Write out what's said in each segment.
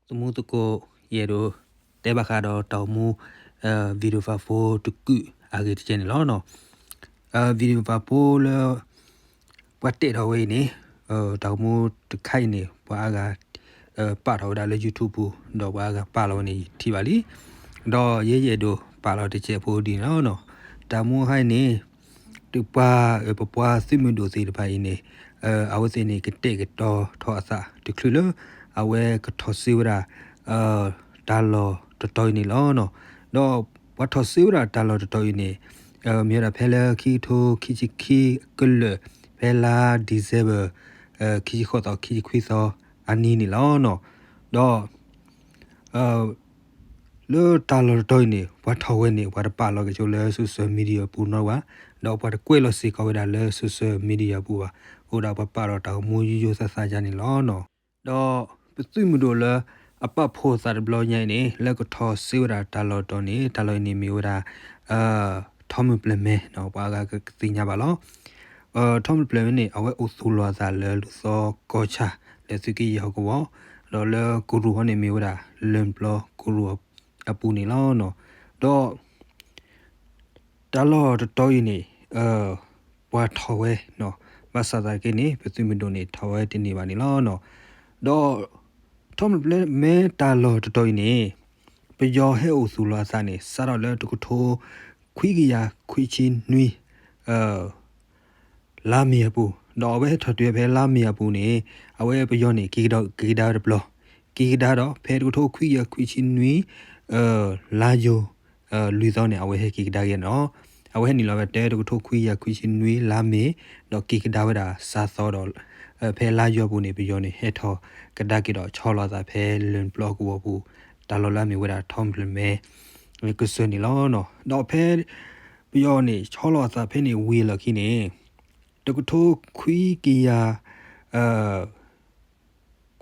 သမူသကိး ယအဲၣ်ဒိးတဲဘၣ်ဃးဒီးတၢ်အိၣ်မူ video file ဖိတကုာ်အဂ့ၢ်တကဲန့ၣ်လီၤ. video file ဖိလၢ ပှၤတဲာ်ထီၣ်ဝဲအံၤန့ၣ် တၢ်အိၣ်မူတခါအံၤန့ၣ် ပှၤအါဂၤ ပာ်ထီၣ်ဝဲဒၣ်လၢ YouTube ပူၤ ဒီးပှၤအါဂၤပာ်လီၤဝဲန့ၣ် ယထံၣ်ဘၣ်လံ. ဒီးယဲယအဲၣ်ဒိးပာ်လီၤတစဲးဖိဒ်န့ၣ်လီၤ. တၢ်မူဟါအံၤန့ၣ် တပှၤ ပပှၤသုးမုၢ်ဒိၣ်သ့ၣ်တဖၣ်အံၤန့ၣ် အဝဲသ့ၣ်န့ၣ် ကတဲာ်ကတီၤထီၣ်အသးတချုးလၢ အဝဲကထီၣ်စ့ဝဲဒၣ် တၢ်လီၢ်တတီၤအံၤန့ၣ်လီၤ. ဒီးပှၤထီၣ်စ့ဝဲဒၣ်တၢ်လီၢ်တတီၤအံၤန့ၣ် မ့ၢ်ဝဲဒၣ်ဖဲလၢခံကထိခံဆံခံကလၢာ် ဖဲလါ December ခံဆံဃိးသီ ခံဆံခွံသီအနံၤန့ၣ်လီၤ. ဒီး လၢတၢ်လီၢ်တတီၤအံၤန့ၣ် ပှၤထီၣ်ဝဲန့ၣ် ပှၤတပာ်လီၤက့ၤဆိလၢ social media ပူၤနီတဂၤဘၣ်, ဒီးပှၤတကွဲးလီၤစ့ၢ်ကီးဝဲဒၣ်လၢ social media ပူၤဘၣ်, အိၣ်ဒၣ်ပှၤပာ်ဒီးတၢ်အိၣ်မူယိယိသးသးယါန့ၣ်လီၤ. ဒီးပသုးမုၢ်ဒိၣ်လၢအပာ်ဖှိၣ်သးတဘျီညါအံၤန့ၣ် လၢကထီၣ်စ့ဝဲဒၣ်တၢ်လီၢ်တတီၤန့ၣ် တၢ်လီၢ်အံၤန့ၣ်မ့ၢ်ဝဲဒၣ် ထီမုၢ်ပျဲၢ်မဲ ပှၤအါဂၤကသ့ၣ်ညါဘၣ်လီၤ. ထီမုၢ်ပျဲၢ်မဲန့ၣ် အဝဲအိၣ်သူၣ်လီၤအသးလၢလူၢ်သီကီၢ်ဆၣ် လၢသုးက့ယဲၢ်ဟီၣ်ကဝီၤ, ဒီးလၢကရူၢ်ဟီန့ၣ်မ့ၢ်ဝဲဒၣ် လၢၢ်ပျီကရူၢ်အပူၤန့ၣ်လီၤ. ဒီး တၢ်လီၢ်တတီၤအံၤန့ၣ် ပှၤထီၣ်ဝဲ, ဘၣ်ဆၣ်သနာ်က့န့ၣ် ပသုးမုၢ်ဒိၣ်န့ၣ် ထီၣ်ဝဲတန့ၢ်ဘၣ်န့ၣ်လီၤ. ဒီး ထီမုၢ်ပျဲၢ်မဲတၢ်လီၢ်တတီၤအံၤန့ၣ် ပယီၤဟဲအိၣ်သူၣ်လီၤအသးန့ၣ် စးထီၣ်လၢတကထိခွံကယၤခွံဆံနွံ လါမ့ၤအပူၤ, ဒီးအဝဲဟဲထီၣ်တုၤဝဲဖဲလါမ့ၤအပူၤန့ၣ် အဝဲပယီၤန့ၣ် က့ၤကဒါဝဲတဘျီ, က့ၤကဒါဒီး ဖဲတကထိခွံကယၤခွံဆံနွံ လါယူၤ လွံၢ်သီန့ၣ် အဝဲဟဲက့ၤကဒါက့ၤန့ၣ်လီၤ. အဝဲဟဲနုာ်လီၤဝဲတၢ်တကထိခွံကယၤခွံဆံနွံ လါမ့ၤ, ဒီးက့ၤကဒါဝဲဒၣ်စးသီဒီး ဖဲလါယူၤအပူၤန့ၣ် ပယီၤန့ၣ် ဟဲထီၣ်ကဒါက့ၤဒီးဆီလီၤအသးဖဲလၢၢ်ပျီကဝီၤပူၤ တၢ်လီၢ်လၢအမ့ၢ်ဝဲဒၣ်ထီမုၢ်ပျဲၢ်မဲ ကစၢၢ်န့ၣ်လီၤ. ဒီးဖဲ ပယီၤန့ၣ် ဆီလီၤအသးဖဲန့ၣ်ဝံၤအလီၢ်ခံန့ၣ် တကထိခွံကယၤ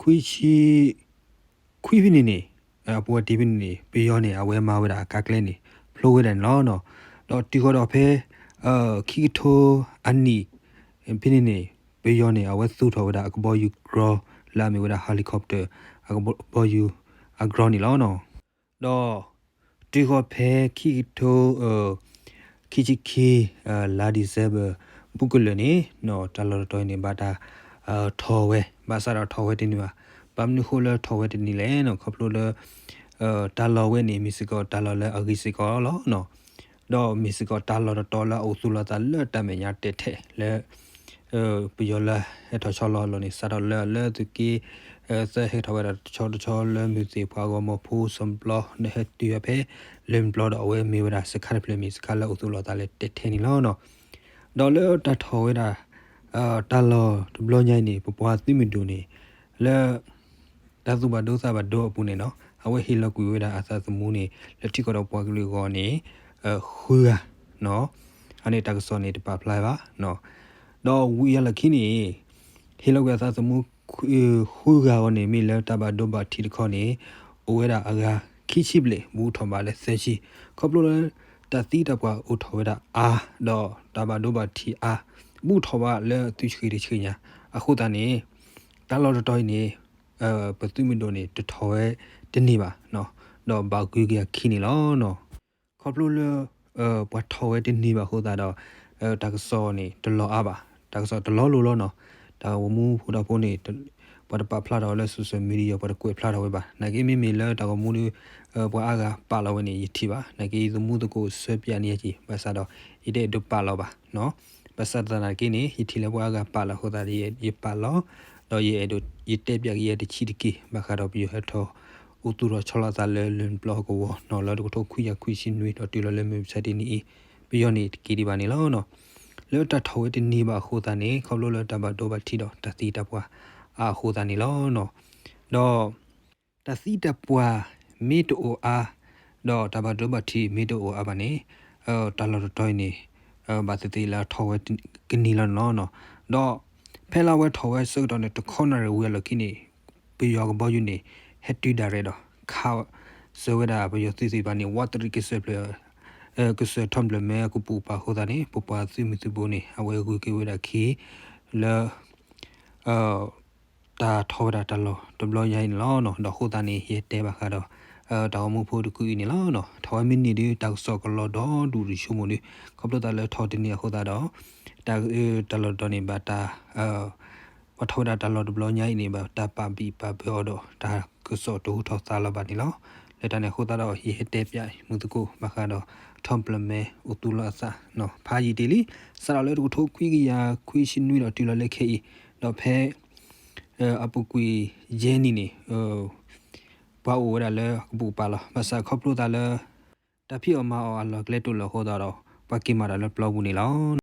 ခွံဆံခွံဖဲန့ၣ်န့ၣ် အပူၤအတံၤဖဲန့ၣ်န့ၣ် ပယီၤန့ၣ် အဝဲမၤဝဲဒၣ်အကါကျဲန့ၣ် ဖျိဝဲဒၣ်န့ၣ်လီၤ. ဒီးတုၤဃီၤဒီးဖဲ ခံကထိအနံၣ်ဖဲန့ၣ်န့ၣ် ပယီၤန့ၣ် အဝဲသူၣ်ထီၣ်ဝဲဒၣ်အကဘီယူၤကြီ လၢအမ့ၢ်ဝဲဒၣ် helicopter အကဘီယူၤအကြီန့ၣ်လီၤ. ဒီးတုၤဃီၤဖဲခံကထိ ခံဆံခံ လါ December ဘူးကလၢာ်န့ၣ် တၢ်လီၢ်တတီၤအံၤန့ၣ် ဘၣ်တၢ်ထီၣ်ဝဲ, ဘၣ်ဆၣ်ဒီးထီၣ်ဝဲတန့ၢ်ဘၣ်. ဘၣ်မနုၤဃိလၢထီၣ်ဝဲတန့ၢ်လဲၣ်န့ၣ် ခီဖျိလၢ တၢ်လီၢ်ဝဲန့ၣ် မ့ၢ်စ့ၢ်ကီးတၢ်လီၢ်လၢအဂ့ၤစ့ၢ်ကီးလီၤ. ဒီးမ့ၢ်စ့ၢ်ကီးတၢ်လီၢ်တတီၤလၢအအိၣ်သူၣ်လီၤအသးလၢတၢ်မဲာ်ညါတဲာ်ထဲလဲၣ် ပယီၤလၢဟဲထီၣ်ဆီလီၤအလီၢ်န့ၣ် စးထီၣ်လၢ လၢသုးက့ သၢဟဲထီၣ်ဝဲဒၣ်တဆီတဆီလၢမုၢ်သ့ၣ်ဖးဂီၤမီၤဖိစီၤပျီ ဒီးဟဲတုၤဝဲဖဲလၢၢ်ပျီဒီး အဝဲမ့ၢ်ဝဲဒၣ်စခါတဖျၢၣ်မ့ၢ်စခါလၢအအိၣ်သူၣ်လီၤအသးလၢတဲာ်ထဲန့ၣ်လီၤ. ဒီးလၢတၢ်ထီၣ်ဝဲဒၣ် တၢ်လီၢ်တဘျီညါအံၤန့ၣ် ပပှၤသုးမုၢ်ဒိၣ်န့ၣ် လၢ တၢ်သူၣ်ဘၣ်ဒိသးဘၣ်ဒိအပူၤန့ၣ်နီၤ အဝဲဟ့ၣ်လီၤကွံာ်ဝဲဒၣ်အသးသမူန့ၣ် လၢထံကီၢ်ဒီးပှၤကလုာ်အဂီၢ်န့ၣ် ဃုဂၤ, အန့ၣ်တၢ်ကစီၣ်န့ၣ်တပာ်ဖျါဘၣ်. ဒီးဝံၤအလီၢ်ခံန့ၣ် ဟ့ၣ်လီၤကွံာ်အသးသမူ ဃုဂၤအဂီၢ်န့ၣ် မ့ၢ်လၢတၢ်ဘၣ်ဒိဘၣ်ထံးတခီန့ၣ် အိၣ်ဝဲဒၣ်အဂၤခံဆံဘျဲၣ် ဘူးထီၣ်ဘၣ်လၢသၢဆံ, ခီဖျိလၢ တၢ်သံတၢ်ပှၢ်အိၣ်ထီၣ်ဝဲဒၣ်အါ ဒီးတၢ်ဘၣ်ဒိဘၣ်ထံးအါ ဘူးထီၣ်ဘၣ်လၢသုဆှံတဆှံညါ အဃိသတးန့ၣ် တၢ်လီၢ်တတီၤအံၤန့ၣ် ပသုးမုၢ်ဒိၣ်န့ၣ် တထီၣ်ဝဲတန့ၢ်ဘၣ်, ဒီးဘၣ်ဂုၤက့ၤအခံန့ၣ်လီၤ. ခီဖျိလၢ ပှၤထီၣ်ဝဲတန့ၢ်ဘၣ်အဃိသတးဒီး တၢ်ကစီၣ်န့ၣ်တလီၤအါဘၣ်, တၢ်ကစီၣ်တလီၤလိၤလီၤနီၤ. တၢ်အိၣ်မူဖိဒီးဖိန့ၣ် ပှၤတပာ်ဖျါထီၣ်ဝဲလၢ social media ပှၤတကွဲးဖျါထီၣ်ဝဲဘၣ်. နာ်က့မ့မ့ၢ်လၢတၢ်ဂီၤမူဒီး ပှၤအါဂၤပာ်လီၤဝဲန့ၣ် ယထံၣ်ဘၣ်. နာ်က့ယသမူသကိးစၢပၠးန့ၢ်ယက့ၤ ဘၣ်ဆၣ်ဒီး ယတအဲၣ်ဒိးပာ်လီၤဘၣ်နီၤ. ဘၣ်ဆၣ်သနာ်က့န့ၣ် ယထံၣ်လၢပှၤအါဂၤပာ်လီၤအဃိသတးဒီး ယပာ်လီၤ, ဒီးယအဲၣ်ဒိး ယတဲပၠးက့ၤယဲတဆံးတက့ၢ် ဘၣ်ဃးဒီးပယီၤဟဲထီၣ် အိၣ်သူၣ်ထီၣ်ဆီလီၤအသးလၢလၢၢ်ပျီအကဝီၤနီၤ လၢတကထိခွံကယၤခွံဆံနွံဒီးတုၤလီၤလၢမုၢ်မဆါတနံၤအံၤ ပယီၤန့ၣ်တက့ၤဒံးဘၣ်န့ၣ်လီၤ. လၢတၢ်ထီၣ်ဝဲတန့ၢ်ဘၣ်အဃိသတးန့ၣ် ခီဖျိလၢတၢ်ဘၣ်ဒိဘၣ်ထံးဒီးတၢ်သံတၢ်ပှၢ်အါအဃိသတးန့ၣ်လီၤ. ဒီး တၢ်သံတၢ်ပှၢ်မ့ၢ်တအိၣ်အါ ဒီးတၢ်ဘၣ်ဒိဘၣ်ထံးမ့ၢ်တအိၣ်အါဘၣ်န့ၣ် တၢ်လီၢ်တတီၤအံၤန့ၣ် ဘၣ်သ့ၣ်သ့ၣ်လၢအထီၣ်ဝဲကန့ၢ်လီၤန့ၣ်လီၤ. ဒီးဖဲလၢအဝဲထီၣ်ဝဲဆၢကတီၢ်န့ၣ် တခီနၣ်ရံၣ်ဝံၤအလီၢ်ခံန့ၣ် ပယီၤကဘီယူၤန့ၣ် ဟဲတုၤဒၣ်ရဲၣ်ဒီး ခးစၢၤဝဲဒၣ်ပယီၤသုးသ့ၣ်တဖၣ်န့ၣ် ဝးတရံးကစၢၢ်ဖျၢၣ် ကစၢၢ်ထီၣ်ဘျၢၣ်မဲအကပိာ်ကပၤအဃိသတးန့ၣ် ပပှၤသုးမုၢ်သုးဘိန့ၣ် အဝဲဂုၤက့ၤဝဲဒၣ်ခံ လၢ တၢ်ထီၣ်ဝဲဒၣ်တၢ်လီၢ်တဘျီညါအံၤန့ၣ်လီၤ. ဒီးအဃိသတးန့ၣ် ယတဲဘၣ်ဃးဒီး တၢ်ဂီၤမူဖိတကုာ်အံၤန့ၣ်လီၤ. ထီၣ်ဝဲမ့ၢ်န့ၢ်ဒုး တၢ်ကစီၣ်ကလီၤဒီဒူၣ်တဆိကမိၣ်ဒီး ခီဖျိသးလၢထီၣ်တန့ၢ်အဃိသတးဒီး တၢ် တၢ်လီၢ်တတီၤန့ၣ် ဘၣ်တၢ် ပှၤထီၣ်ဝဲဒၣ်တၢ်လီၢ်တဘျီညါအံၤန့ၣ် ဘၣ်တၢ်ပာ်ဘံၣ်ပာ်ဘၢအီၤဒီး တၢ်ကစီၣ်တဟူထီၣ်သါလီၤဘၣ်န့ၣ်လီၤ. လၢတၢ်န့ၣ်အဃိသတးဒီး ယဟဲတဲပၠးမုၢ်သကိးဘၣ်ဃးဒီး ထီၣ်ပျၢၤမဲအိၣ်သူၣ်လီၤအသး ဖးယံာ်တ့ၢ်လံ, စးထီၣ်လၢတကထိခွံကယၤခွံဆံနွံဒီးတုၤလီၤလၢခဲအံၤ, ဒီးဖဲ အပူၤကွံာ်ယဲၢ်နံၣ်န့ၣ် ပှၤအိၣ်ဝဲဒၣ်လၢအကပိာ်ကပၤလီၤ. ဘၣ်ဆၣ်ခီဖျိသးလၢ တၢ်ဖံးအီၣ်မၤအီၣ်အလီၢ်ကျဲတအိၣ်လၢၤအဃိသတးဒီး ပှၤက့ၤမၤတၢ်လၢပျီပူၤန့ၣ်လီၤ.